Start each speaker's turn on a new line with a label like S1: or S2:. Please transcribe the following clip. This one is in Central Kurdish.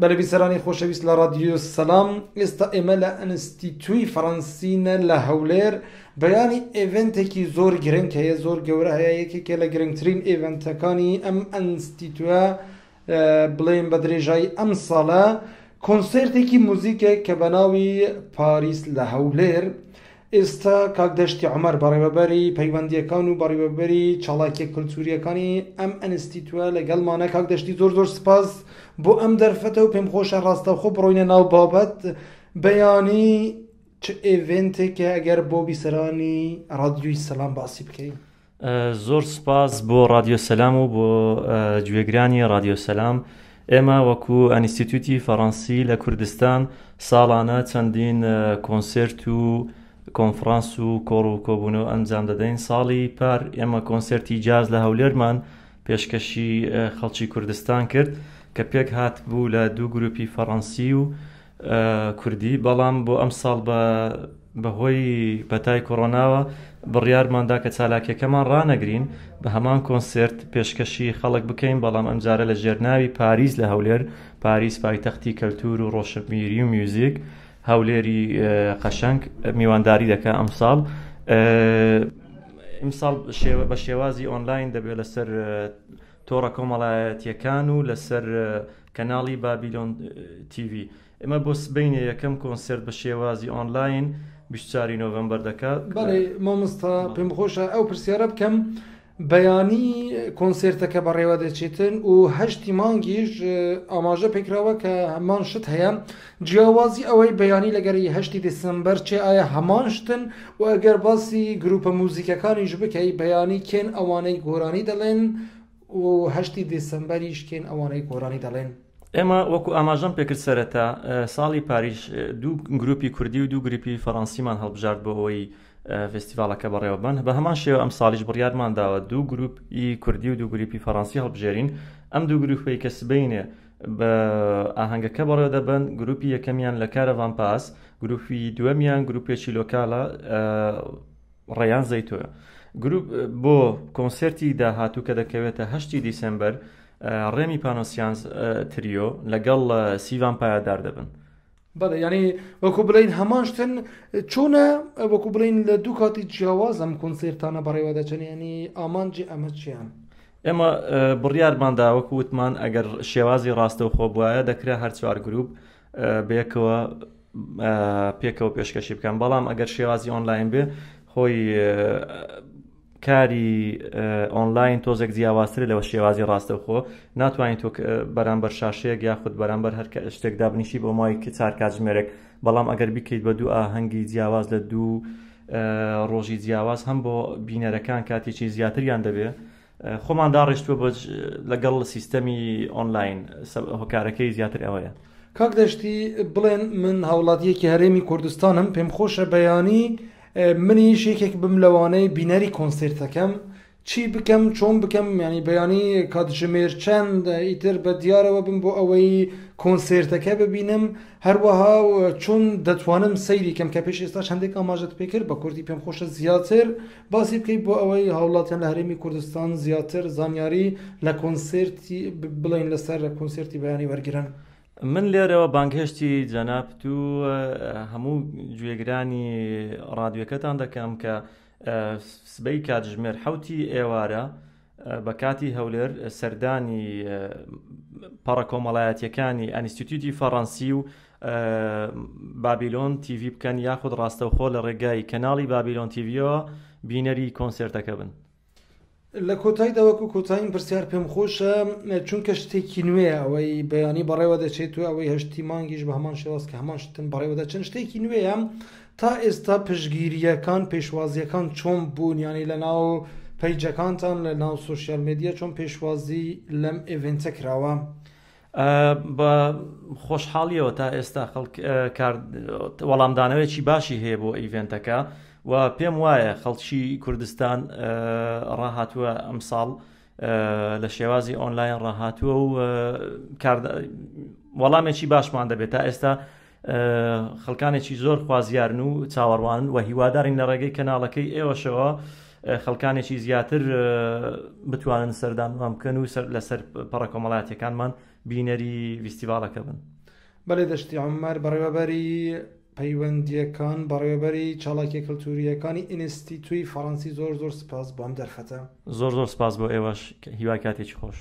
S1: بەلێ بیسەرانی خۆشەویست لە ڕادیۆ سەلام، ئێستا ئێمە لە ئەنستیتوی فەڕەنسینە لە هەولێر، بەیانی event ێکی زۆر گرنگ هەیە، زۆر گەورە هەیە، یەکێکە لە گرنگترین event ەکانی ئەم ئەنستیتوە بڵێن بە درێژایی ئەم ساڵە، کۆنسێرتێکی موزیکێک کە بە ناوی پاریس لە هەولێر. ئێستا کاک دەشتی عومەر بەڕێوەبەری پەیوەندییەکان و بەڕێوەبەری چاڵاکیە کلتوریەکانی ئەم ئەنستیتوە لەگەڵمانە. کاک دەشتی زۆر زۆر سپاس بۆ ئەم دەرفەتە و پێم خۆشە ڕاستەوخۆ بڕۆینە ناو بابەت. بەیانی چ event ێکە ئەگەر بۆ بیسەرانی ڕادیۆی سەلام باسی بکەین؟
S2: زۆر سپاس بۆ ڕادیۆ سەلام و بۆ گوێگرانی ڕادیۆ سەلام. ئێمە وەکو ئەنیستیتوتی فەڕەنسی لە کوردستان ساڵانە چەندین کۆنسێرت و کۆنفرانس و کۆڕ و کۆبوونەوە ئەنجام دەدەین. ساڵی پار ئێمە کۆنسێرتی جاز لە هەولێرمان پێشکەشی خەڵکی کوردستان کرد کە پێک هات بوو لە دوو گروپی فەڕەنسی و کوردی، بەڵام بۆ ئەمساڵ بە بەهۆی پەتای کۆرۆناوە بڕیارماندا کە چالاکیەکەمان ڕانەگرین، بە هەمان کۆنسێرت پێشکەشی خەڵک بکەین، بەڵام ئەمجارە لە ژێر ناوی پاریس لە هەولێر، پاریس پایتەختی کەلتور و ڕۆشنبیری و میوزیک، هەولێری قەشەنگ میوانداری دەکا ئەمساڵ. ئیمساڵ بە شێوازی ئۆنلاین دەبێت لەسەر تۆڕە کۆمەڵایەتیەکان و لەسەر کەناڵی بابیلۆن تیڤی. ئێمە بۆ سبەینێ یەکەم کۆنسێرت بە شێوازی ئۆنلاین 24 ی نۆڤەمبەر دەکات.
S1: بەڵێ مامۆستا پێم خۆشە ئەو پرسیارە بکەم، بەیانی کۆنسێرتەکە بەڕێوە دەچێتن و هەشتی مانگیش ئاماژە پێکراوە کە هەمان شت هەیە، جیاوازی ئەوەی بەیانی لەگەری هەشتی دێسەمبەر چێ ئایا هەمان شتن؟ و ئەگەر باسی گروپە موزیکەکانیش بکەی بەیانی کێن ئەوانەی گۆرانی دەڵێن و هەشتی دێسەمبەریش کێن ئەوانەی گۆرانی دەڵێن؟
S2: ئێمە وەکو ئاماژەم پێکرد سەرەتا ساڵی پاریش دوو گروپی کوردی و دوو گروپی فەڕەنسیمان هەڵبژارد بۆ ئەوەی فێستیڤاڵەکە بەڕێوەبەن. بە هەمان شێوە ئەم ساڵیش بڕیارمان داوە دوو گروپی کوردی و دوو گروپی فەڕەنسی هەڵبژێرین. ئەم دوو گروپەی کە سبەینێ بە ئاهەنگەکە بەڕێوە دەبەن، گروپی یەکەمیان لە کارەڤان پاس، گروپی دووەمیان گروپێکی لۆکالە ڕێیان زەیتۆیە. گروپ بۆ کۆنسێرتی داهاتوو کە دەکەوێتە هەشتی دیسێمبەر ڕێمی پانۆسیانز تریۆ لەگەڵ سیڤان پایەدار دەبن.
S1: بەڵێ یعنی وەکو بڵین هەمان شتن چۆنە وەکو بڵین لە دوو کاتی جیاواز ئەم کۆنسێرتانە بەڕێوە دەچن، یعنی ئامانجی ئەمە چیان؟
S2: ئێمە بڕیارماندا وەکو وتمان ئەگەر شێوازی ڕاستەوخۆ بواە دەکرا هەر چوار گروپ بەیەکەوە پێکەوە پێشکەشی بکەن، بەڵام ئەگەر شێوازی ئۆنلاین بێ خۆی کاری ئۆنلاین تۆزێک جیاوازترە لەوە شێوازی ڕاستەوخۆ. ناتوانین تۆ بەرامبەر شاشەیەک یاخود بەرامبەر هەر شتێک دابنیشی بۆ ماوەی چار کاتژمێرێک، بەڵام ئەگەر بیکەیت بە دوو ئاهەنگی جیاواز لە دوو ڕۆژی جیاواز هەم بۆ بینەرەکان کاتێکی زیاتریان دەبێ. خۆمان داڕێشتووە بە لەگەڵ سیستەمی ئۆنلاین، هۆکارەکەی زیاتر ئەوەیە.
S1: کاک دەشتی بڵێن من هاوڵاتیەکی هەرێمی کوردستانم، پێم خۆشە بەیانی منیش یەکێک بم لەوانەی بینەری کۆنسێرتەکەم، چی بکەم چۆن بکەم؟ ینی بەیانی کاتژمێر چەند ئیتر بە دیارەوە بم بۆ ئەوەی کۆنسێرتەکە ببینم؟ هەروەها چۆن دەتوانم سەیری کەم کە پێش ئێستا هەندێک ئاماژەت پێکرد بە کوردی، پێم خۆشە زیاتر باسی بکەیت بۆ ئەوەی هاوڵاتیان لە هەرێمی کوردستان زیاتر زانیاری لە کۆنسێرتی بڵێن لەسەر کۆنسێرتی بەیانی وەرگرن.
S2: من لێرەوە بانگهێشتی جەنابت و هەموو گوێگرانی ڕادیۆکەتان دەکەم کە سبەی کاتژمێر حەوتی ئێوارە بە کاتی هەولێر سەردانی پەڕە کۆمەڵایەتیەکانی ئەنیستیتیوتی فەڕەنسی و بابیلۆن تیڤی بکەن، یاخود ڕاستەوخۆ لە ڕێگای کەناڵی بابیلۆن تیڤیەوە بینەری کۆنسێرتەکە بن.
S1: لە کۆتاییدا وەکو کۆتایین پرسیار پێم خۆشە، چونکە شتێکی نوێیە ئەوەی بەیانی بەڕێوە دەچێت و ئەوەی هەشتی مانگیش بە هەمان شێواز کە هەمان شتن بەڕێوە دەچن، شتێکی نوێیە. تا ئێستا پشتگیرییەکان پێشوازییەکان چۆن بوون؟ یانی لە ناو پەیجەکانتان لە ناو سۆشیال میدیا چۆن پێشوازی لەم event ە کراوە؟
S2: بە خۆشحاڵیەوە تا ئێستا خەڵک کار وەڵامدانەوەیەکی باشی هەیە بۆ event ەکە و پێم وایە خەڵکی کوردستان ڕاهاتووە ئەمساڵ لە شێوازی ئۆنلاین ڕاهاتووە و وەڵامێکی باشمان دەبێت. تا ئێستا خەڵکانێکی زۆر خوازیارن و چاوەڕوانن و هیوادارین لە ڕێگەی کەناڵەکەی ئێوەشەوە خەڵکانێکی زیاتر بتوانن سەردانمان بکەن و لەسەر پەڕە کۆمەڵایەتیەکانمان بینەری ڤیستیڤاڵەکە بن.
S1: بەلێ دەشتی عومەر، بەڕێوەبەری پەیوەندییەکان، بەڕێوەبەری چالاکیە کلتورییەکانی ئینستیتوی فەڕەنسی، زۆر زۆر سپاس بۆ ئەم دەرفەتە.
S2: زۆر زۆر سپاس بۆ ئێوەش، هیوای کاتێکی خۆش.